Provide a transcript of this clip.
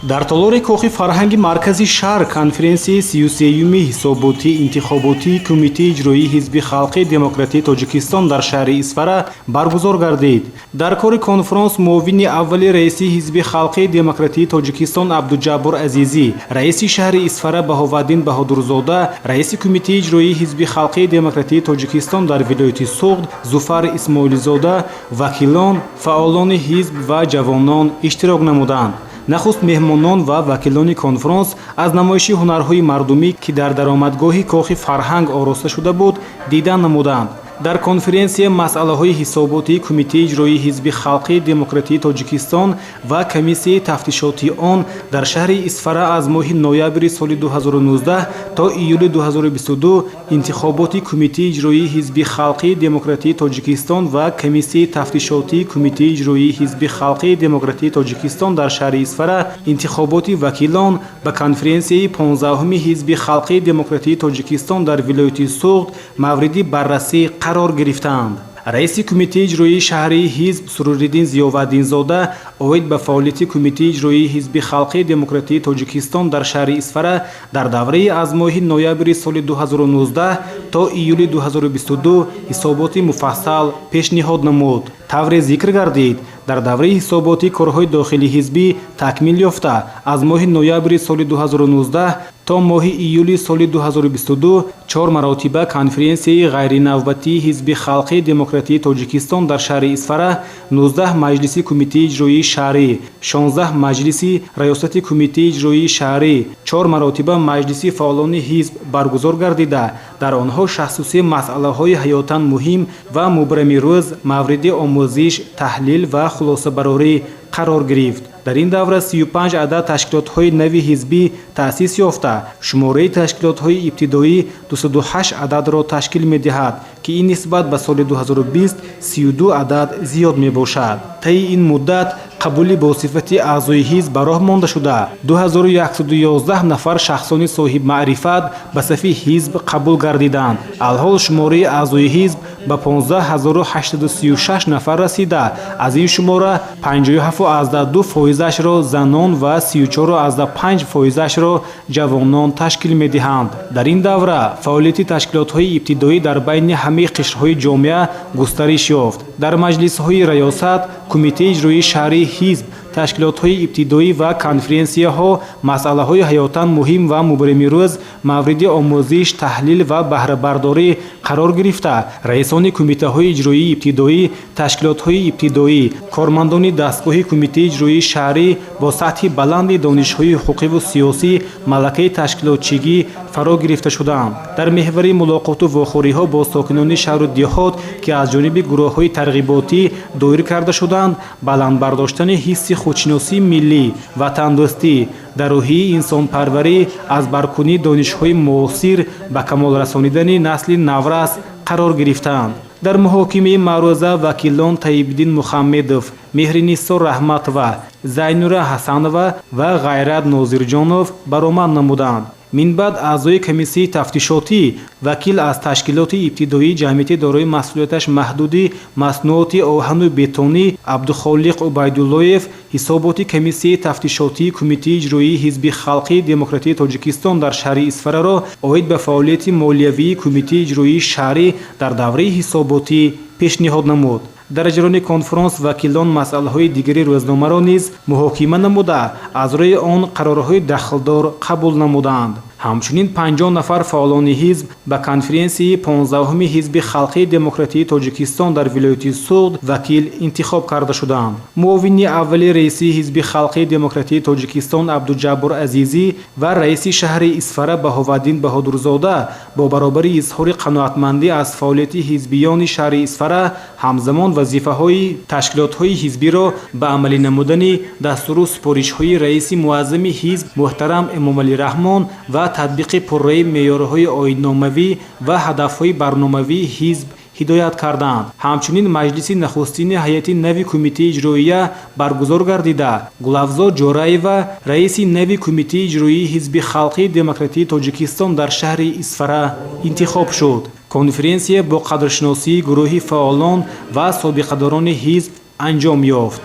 Дар толори Кохи фарҳанги маркази шаҳр конференсияи 33-юми ҳисоботии интихоботии Кумитаи иҷроии Ҳизби халқии демократии Тоҷикистон дар шаҳри Исфара баргузор гардид. Дар кори конфронс муовини аввали раиси Ҳизби халқии демократии Тоҷикистон Абдуҷаббор Азизӣ, раиси шаҳри Исфара Баҳоваддин Баҳодурзода, раиси Кумитаи иҷроии Ҳизби халқии демократии Тоҷикистон дар вилояти Суғд Зуфар Исмоилзода, вакилон, фаъолони ҳизб ва ҷавонон иштирок намуданд. Нахуст меҳмонон ва вакилони конфронс аз намоиши ҳунарҳои мардумӣ, ки дар даромадгоҳи Кохи фарҳанг ороста шуда буд, дидан намуданд. Дар конференсия масъалаҳои ҳисоботии Кумитаи иҷроии Ҳизби халқии демократии Тоҷикистон ва Комиссияи тафтишотии он дар шаҳри Исфара аз моҳи ноябри соли 2019 то июли 2022, интихоботи Кумитаи иҷроии Ҳизби халқии демократии Тоҷикистон ва Комиссияи тафтишотии Кумитаи иҷроии Ҳизби халқии демократии Тоҷикистон дар шаҳри Исфара, интихоботи вакилон ба конференсияи 15-уми Ҳизби халқии демократии Тоҷикистон дар вилояти Суғд мавриди баррасӣ қарор гирифтаанд. Раиси Кумитаи иҷроии шаҳрии ҳизб Суруриддин Зиёваддинзода оид ба фаъолияти Кумитаи иҷроии Ҳизби халқии демократии Тоҷикистон дар шаҳри Исфара дар давраи аз моҳи ноябри соли 2019 то июли 2022 ҳисоботи муфассал пешниҳод намуд. Тавре зикр гардид, дар давраи ҳисоботӣ корҳои дохили ҳизбӣ такмил ёфта, аз моҳи ноябри соли 2019 то моҳи июли соли 2022 чор маротиба конференсияи ғайринавбатии Ҳизби халқии демократии Тоҷикистон дар шаҳри Исфара, 19 маҷлиси Кумитаи иҷроии шаҳрӣ, 16 маҷлиси раёсати Кумитаи иҷроии шаҳрӣ, чор маротиба маҷлиси фаъолони ҳизб баргузор гардида, дар онҳо 63 масъалаҳои ҳаётан муҳим ва мубрами рӯз мавриди омӯзиш, таҳлил ва хулосабарорӣ қарор гирифт. Дар ин давра 35 адад ташкилотҳои нави ҳизбӣ таъсис ёфта, шумораи ташкилотҳои ибтидоӣ 208 ададро ташкил медиҳад, ки ин нисбат ба соли 2020 32 адад зиёд мебошад. Таи ин муддат қабули бо сифати аъзои ҳизб ба роҳ монда шуда, 2111 нафар шахсони соҳибмаърифат ба сафи ҳизб қабул гардиданд. Алҳол шумораи аъзои ҳизб ба 15 836 нафар расида, аз ин шумора 57,2 фоизашро занон ва 34,5 фоизашро ҷавонон ташкил медиҳанд. Дар ин давра фаъолияти ташкилотҳои ибтидоӣ дар байни ҳамаи қишрҳои ҷомеа густариш ёфт. Дар маҷлисҳои раёсат, Кумитаи иҷроии шаҳрии ҳизб, ташкилотҳои ибтидоӣ ва конференсияҳо масъалаҳои ҳаётан муҳим ва мубрами рӯз мавриди омӯзиш, таҳлил ва баҳрабардорӣ қарор гирифта, раисони кумитаҳои иҷроии ибтидоӣ, ташкилотҳои ибтидоӣ, кормандони дастгоҳи Кумитаи иҷроии шаҳрӣ бо сатҳи баланди донишҳои ҳуқуқиву сиёсӣ, малакаи ташкилотчигӣ фаро гирифта шудаанд. Дар меҳвари мулоқоту вохӯриҳо бо сокинони шаҳру деҳот, ки аз ҷониби гурӯҳҳои тарғиботӣ доир карда шуданд, баланд бардоштани ҳисси худшиносии миллӣ, ватандӯстӣ, дар рӯҳияи инсонпарварӣ, аз баркунии донишҳои муосир, ба камол расонидани насли наврас қарор гирифтаанд. Дар муҳокимаи маъруза вакилон Таибиддин Мухаммедов, Меҳринисо Раҳматова, Зайнура Ҳасанова ва Ғайрат Нозирҷонов баромад намуданд. Минбаъд аъзои комиссияи тафтишотӣ, вакил аз ташкилоти ибтидоии ҷамъияти дорои масъулияташ маҳдуди маснуоти оҳану бетонӣ Абдухолиқ Убайдуллоев ҳисоботи комиссияи тафтишотии Кумитаи иҷроии Ҳизби халқии демократии Тоҷикистон дар шаҳри Исфараро оид ба фаъолияти молиявии Кумитаи иҷроии шаҳрӣ дар давраи ҳисоботӣ пешниҳод намуд. Дар ҷараёни конфронс вакилон масъалаҳои дигари рӯзномаро низ муҳокима намуда, аз рӯи он қарорҳои дахлдор қабул намуданд. Ҳамчунин 50 нафар фаъолони ҳизб ба конференсияи 15-уми Ҳизби халқии демократии Тоҷикистон дар вилояти Суғд вакил интихоб карда шуданд. Муовини аввали раиси Ҳизби халқии демократии Тоҷикистон Абдуҷаббор Азизӣ ва раиси шаҳри Исфара Баҳоваддин Баҳодурзода бо баробари изҳори қаноатмандӣ аз фаъолияти ҳизбиёни шаҳри Исфара, ҳамзамон вазифаҳои ташкилотҳои ҳизбиро ба амалӣ намудани дастуру супоришҳои раиси муаззами ҳизб муҳтарам Эмомалӣ Раҳмон ва татбиқи пурраи меъёрҳои оинномавӣ ва ҳадафҳои барномавии ҳизб ҳидоят карданд. Ҳамчунин маҷлиси нахустини ҳайати нави Кумитаи иҷроия баргузор гардида, Гулафзо Ҷораева раиси нави Кумитаи иҷроии Ҳизби халқии демократии Тоҷикистон дар шаҳри Исфара интихоб шуд. Конференсия бо қадршиносии гурӯҳи фаъолон ва собиқадорони ҳизб анҷом ёфт.